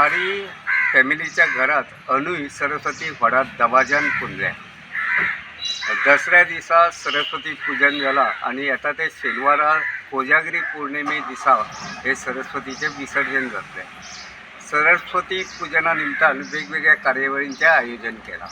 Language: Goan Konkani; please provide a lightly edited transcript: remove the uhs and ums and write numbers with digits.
च्यारी फॅमिलीच्या घरात अनुय सरस्वती व्हडा दबाज्यान पुजल्या. दसऱ्या दिसा सरस्वती पूजन जाला आनी येता ते शेनवारा कोजागिरी पौर्णिमे दिसा हे सरस्वतीचें विसर्जन जातलें. सरस्वती पुजना निमतान वेगवेगळ्या कार्यावळींचें आयोजन केलां.